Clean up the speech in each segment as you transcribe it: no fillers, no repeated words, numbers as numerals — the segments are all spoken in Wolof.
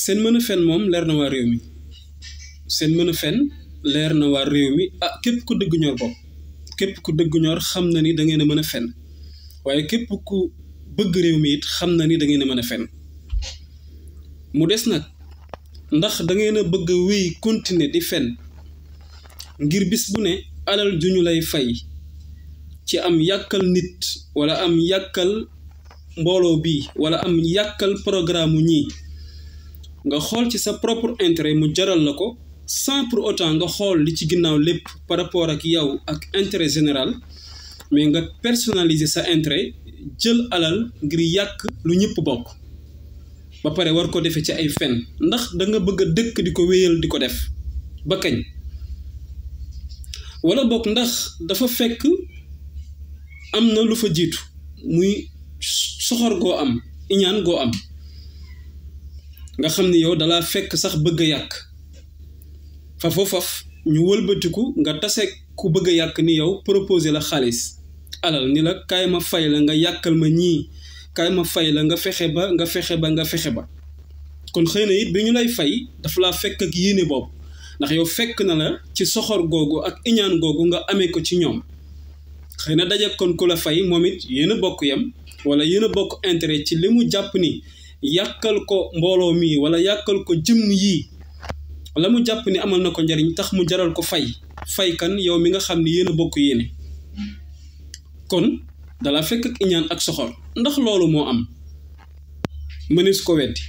seen mën a fen moom leer na waa réew mi seen mën a fen leer na waa réew mi képp ku dëgg ñor bopp képp ku dëgg ñor xam na ni da ngeen a mën a fen waaye képp ku bëgg réew mi it xam na ni da ngeen a mën a fen mu des nag ndax da ngeen a bëgg a wéy continuer di fen ngir bis bu ne alal ju ñu lay fay ci am yàkkal nit wala am yàkkal mbooloo bi wala am yàkkal programme ñii nga xool ci sa propre intérêt mu jaral la ko sans pour autant nga xool li ci ginnaaw lépp par rapport ak yow ak intérêt général mais nga personnaliser sa intérêt jël alal ngir yàq lu ñëpp bokk ba pare war ko defee ci ay fen ndax da nga bëgg a dëkk di ko wéyal di ko def ba kañ wala bokk ndax dafa fekk am na lu fa jiitu muy soxor goo am iñaan goo am nga xam ni yow dalaa fekk sax bëgg a yàq faf ñu wëlbatiku nga tase ku bëgg a yàq ni yow proposé la xaalis alal ni la kaay ma fay la nga yàkkal ma ñii kaay ma fay la nga fexe ba kon xëy na it bi ñu lay fay dafa laa fekk ak yéene boobu ndax yow fekk na la ci soxor googu ak iñaan googu nga amee ko ci ñoom xëy na daje kon ku la fay moom it yéen a bokk yam wala yéen a bokk intérêt ci li mu jàpp ni yàkkal ko mbooloo mi wala yàkkal ko jëmm yii la mu jàpp ni amal na ko njariñ tax mu jaral ko fay kan yow mi nga xam ni yéen a bokk yéene kon dala fekk ak iñaan ak soxor ndax loolu moo am mënees ko weddi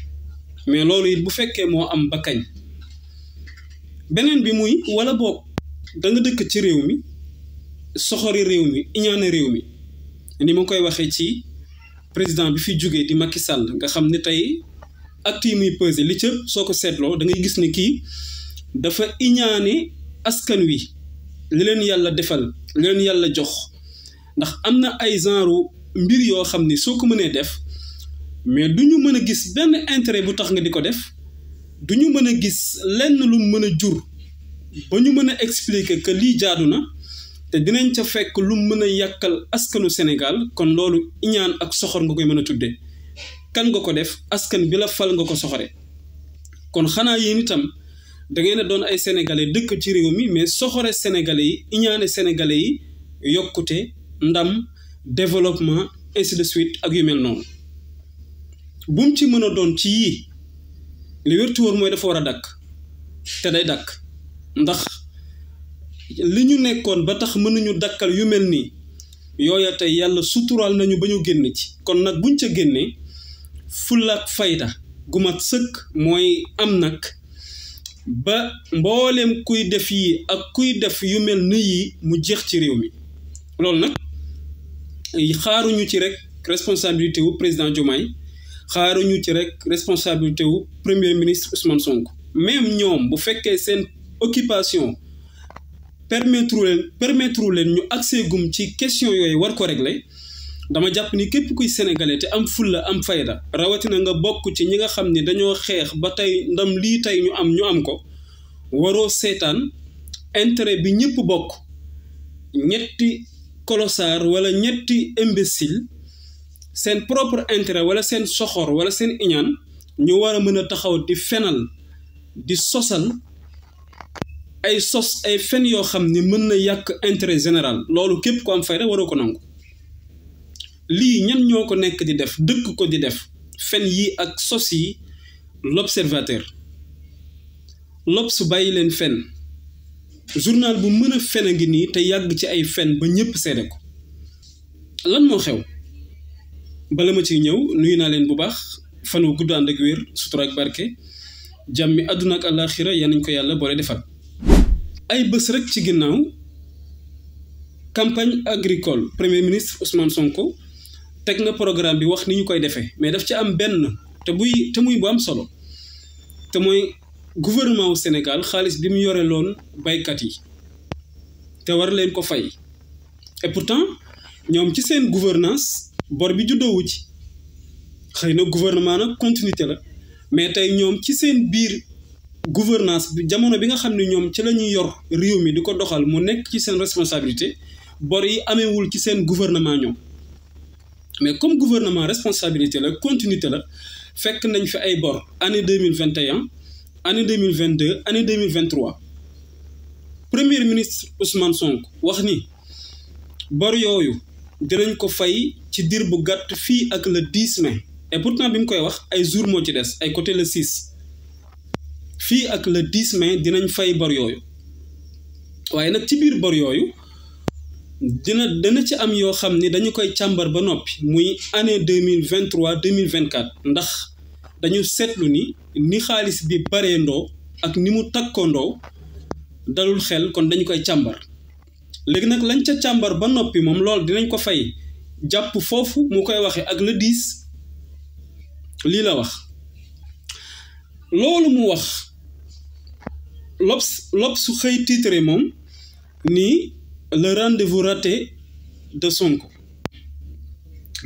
mais loolu it bu fekkee moo am ba kañ beneen bi muy wala boog da nga dëkk ci réew mi soxori réew mi iñaane réew mi ni ma koy waxee ci président bi fi jógee di Macky Sall nga xam ne tey acte yi muy pesé li cëpp soo ko seetloo da ngay gis ni kii dafa iñaane askan wi li leen yàlla defal li leen yàlla jox ndax am na ay genre mbir yoo xam ni soo ko mënee def mais du ñu mën a gis benn intérêt bu tax nga di ko def du ñu mën a gis lenn lu mën a jur ba ñu mën a expliquer que lii jaadu na te dinañ ca fekk lu mën a yàkkal askanu Sénégal kon loolu iñaan ak soxor nga koy mën a tuddee kan nga ko def askan bi la fal nga ko soxore kon xanaa yéen itam da ngeen a doon ay sénégalais dëkk ci réew mi mais soxore sénégalais yi iñaane sénégalais yi yokkute ndam développement ainsi de suite ak yu mel noonu bu mu ci mën a doon ci yii li wértu wóor mooy dafa war a dakk te day dakk ndax li ñu nekkoon ba tax mënuñu dakkal yu mel nii yooya tey yàlla suturaal nañu ba ñu génn ci kon nag buñ ca génnee fullaak fayda gu mat sëkk mooy am nag ba mbooleem kuy def yi ak kuy def yu mel ni yi mu jeex ci réew mi loolu nag xaaruñu ci rek responsabilité wu président Diomaye xaaruñu ci rek responsabilité wu premier ministre Ousmane Sonko même ñoom bu fekkee seen occupation permettre leen ñu accès gum ci question yooyu war ko régler dama jàpp ni képp kuy sénégalais te am fulla am fayda rawatina nga bokk ci ñi nga xam ne dañoo xeex ba tey ndam lii tey ñu am ko waroo seetaan intérêt bi ñëpp bokk ñetti colossar wala ñetti imbécile seen propre intérêt wala seen soxor wala seen iñaan ñu war a mën a taxaw di fenal di sosal ay fen yoo xam ni mën na yàq intérêt général loolu képp ko am fayda waroo ko nangu lii ñan ñoo ko nekk di def dëkk ko di def fen yi ak sos yi l'observateur l'Obs bàyyi leen fen journal bu mën a fen a ngi nii te yàgg ci ay fen ba ñëpp seede ko lan moo xew bala ma ciy ñëw nuyu naa leen bu baax fan wu gudd ànd ak wér sutura ak barke jàmmi àdduna ak àllaaxira yal nañ ko yàlla boole defal ay bés rek ci ginnaaw campagne agricole premier ministre Ousmane Sonko teg na programme bi wax ni ñu koy defee mais daf ci am benn te muy bu am solo te mooy gouvernement wu Sénégal xaalis bi mu yore loon baykat yi te war leen ko fay et pourtant ñoom ci seen gouvernance bor bi juddoowu ci xëy na gouvernement nag continuité la mais tey ñoom ci seen biir gouvernance bi jamono bi nga xam ne ñoom ci la ñuy yor réew mi di ko doxal mu nekk ci seen responsabilité bor yi ameewul ci seen gouvernement ñoom mais comme gouvernement responsabilité la continuité la fekk nañ fi ay bor année 2021 année 2022 année 2023 premier ministre Ousmane Sonko wax ni bor yooyu dinañ ko fay ci dir bu gàtt fii ak le 10 mai et pourtant bi mu koy wax ay jours moo ci des ay côté le 6 fii ak le 10 mai dinañ fay bor yooyu waaye nag ci biir bor yooyu dana ci am yoo xam ni dañu koy càmbar ba noppi muy année 2023 2024 ndax dañu seetlu ni xaalis bi bareendoo ak ni mu takkoondoo dalul xel kon dañu koy càmbar léegi nag lañ ca càmbar ba noppi moom loolu dinañ ko fay jàpp foofu mu koy waxee ak le 10 lii la wax loolu mu wax L'Obs su xëy titre moom ni le rendez-vous raté de Sonko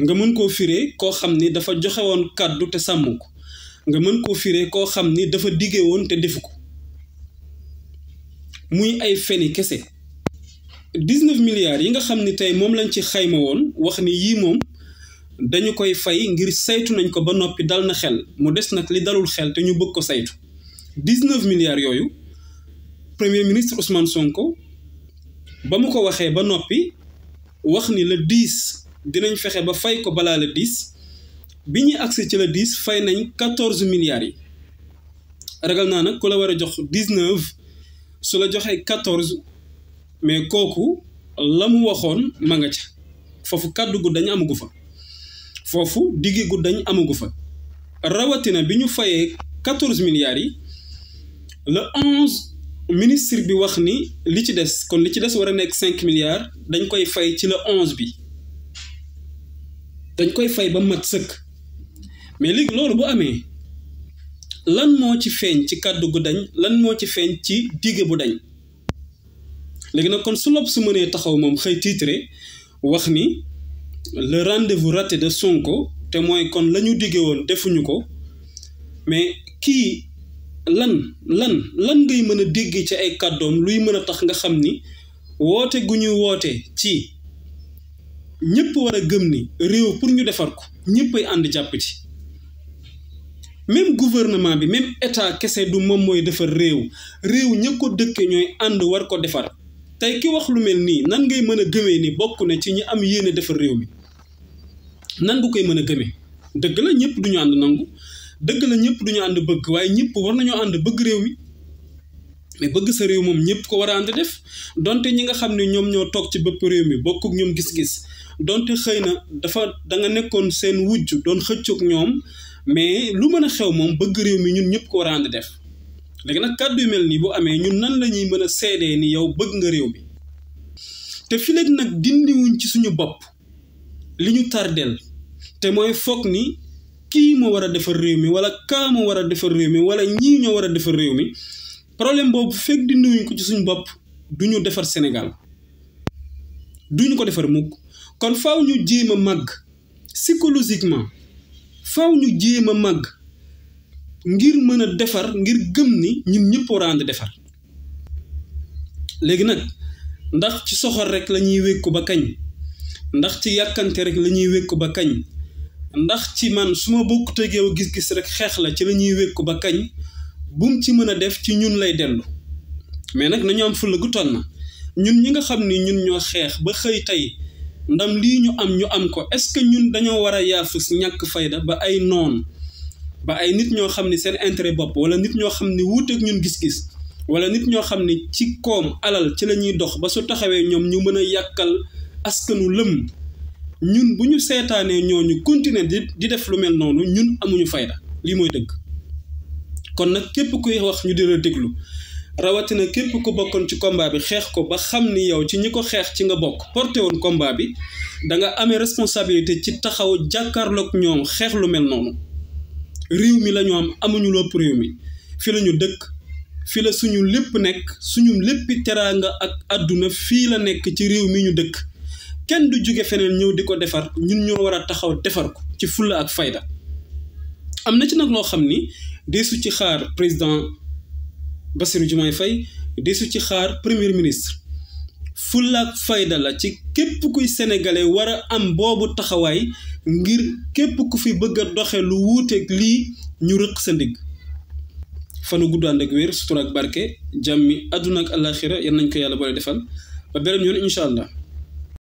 nga mën koo firee koo xam ni dafa joxe woon kàddu te sàmm ko nga mën koo firee koo xam ni dafa dige woon te defu ko muy ay feni kese 19 milliards yi nga xam ni tey moom lañ ci xayma woon wax ni yii moom dañu koy fay ngir saytu nañ ko ba noppi dal na xel mu des nag li dalul xel te ñu bëgg ko saytu 19 milliards yooyu premier ministre Ousmane Sonko ba mu ko waxee ba noppi wax ni le 10 dinañ fexe ba fay ko balaa le 10 bi ñuy agsi ci le 10 fay nañ 14 milliards yi ragal naa nag ku la war a jox 19 su la joxee 14 mais kooku la mu waxoon ma nga ca foofu kàddu gu dañ amagu fa foofu diggi gu dañ amagu fa rawatina bi ñu fayee 14 milliards yi le 11 ministre bi wax ni li ci des kon li ci des war a nekk 5 milliards dañ koy fay ci le 11 bi dañ koy fay ba mat sëkk mais léegi loolu bu amee lan moo ci feeñ ci kàddu gu dañ lan moo ci feeñ ci digge bu dañ léegi nag kon su L'Obs su mënee taxaw moom xëy titre wax ni le rendez-vous raté de Sonko te mooy kon la ñu digge woon defuñu ko mais kii lan ngay mën a dégg ci ay kàddoom luy mën a tax nga xam ni woote gu ñuy woote ci ñëpp war a gëm ni réew pour ñu defar ko ñëppay ànd jàpp ci même gouvernement bi même état kese du moom mooy defar réew ña ko dëkke ñooy ànd war ko defar tey ki wax lu mel nii nan ngay mën a gëmee ni bokk na ci ñi am yéene defar réew mi nan nga koy mën a gëmee dëgg la ñëpp duñu ànd nangu dëgg la ñëpp duñu ànd bëgg waaye ñëpp war nañoo ànd bëgg réew mi mais bëgg sa réew moom ñëpp ko war a ànd def donte ñi nga xam ne ñoom ñoo toog ci bëpp réew mi bokk ak ñoom gis-gis donte xëy na da nga nekkoon seen wujj doon xëccoog ñoom mais lu mën a xew moom bëgg réew mi ñun ñëpp ko war a ànd def léegi nag kàddu yu mel nii bu amee ñun nan la ñuy mën a seedee ni yow bëgg nga réew mi te fi léegi nag dindiwuñ ci suñu bopp li ñu tardeel te mooy foog ni kii moo war a defar réew mi wala kaa moo war a defar réew mi wala ñii ñoo war a defar réew mi problème boobu fekk dindiwuñ ko ci suñu bopp duñu defar Sénégal duñu ko defar mukk kon faaw ñu jéem a màgg psychologiquement faaw ñu jéem a màgg ngir mën a defar ngir gëm ni ñun ñëpp war a ànd defar léegi nag ndax ci soxor rek la ñuy wékku ba kañ ndax ci yàkkante rek la ñuy wékku ba kañ ndax ci man su ma bokk tegeew gis-gis rek xeex la ci la ñuy wékku ba kañ bum ci mën a def ci ñun lay dellu mais nag nañu am fulla gu toll na ñun ñi nga xam ni ñun ñoo xeex ba xëy tey ndam lii ñu am ko est-ce que ñun dañoo war a yaafus ñàkk fayda ba ay noon ba ay nit ñoo xam ni seen intérêt bopp wala nit ñoo xam ni wuuteeg ñun gis-gis wala nit ñoo xam ni ci koom alal ci la ñuy dox ba su taxawee ñoom ñu mën a yàkkal askanu lëm ñun bu ñu seetaanee ñooñu continuer di def lu mel noonu ñun amuñu fayda lii mooy dëgg kon nag képp kuy wax ñu di la déglu rawatina képp ku bokkoon ci combat bi xeex ko ba xam ni yow ci ñi ko xeex ci nga bokk porté woon combat bi da nga amee responsabilité ci taxaw jàkkaarloog ñoom xeex lu mel noonu réew mi la ñu am amuñu lépp réew mi fi la ñu dëkk fi la suñu lépp nekk suñu léppi teraanga ak àdduna fii la nekk ci réew mi ñu dëkk kenn du jóge feneen ñëw di ko defar ñun ñoo war a taxaw defar ko ci fulla ak fayda am na ci nag loo xam ni deesu ci xaar président Bassirou Diomaye Faye deesu ci xaar premier ministre fullaak fayda la ci képp kuy sénégalais war a am boobu taxawaay ngir képp ku fi bëgg a doxe lu wuuteeg lii ñu rëq sa ndigg fanu gudd ànd ak wér sutura ak barke jàmmi àdduna ak àllaaxira yan nañ ko yàlla boole defal ba beneen yoon incha allah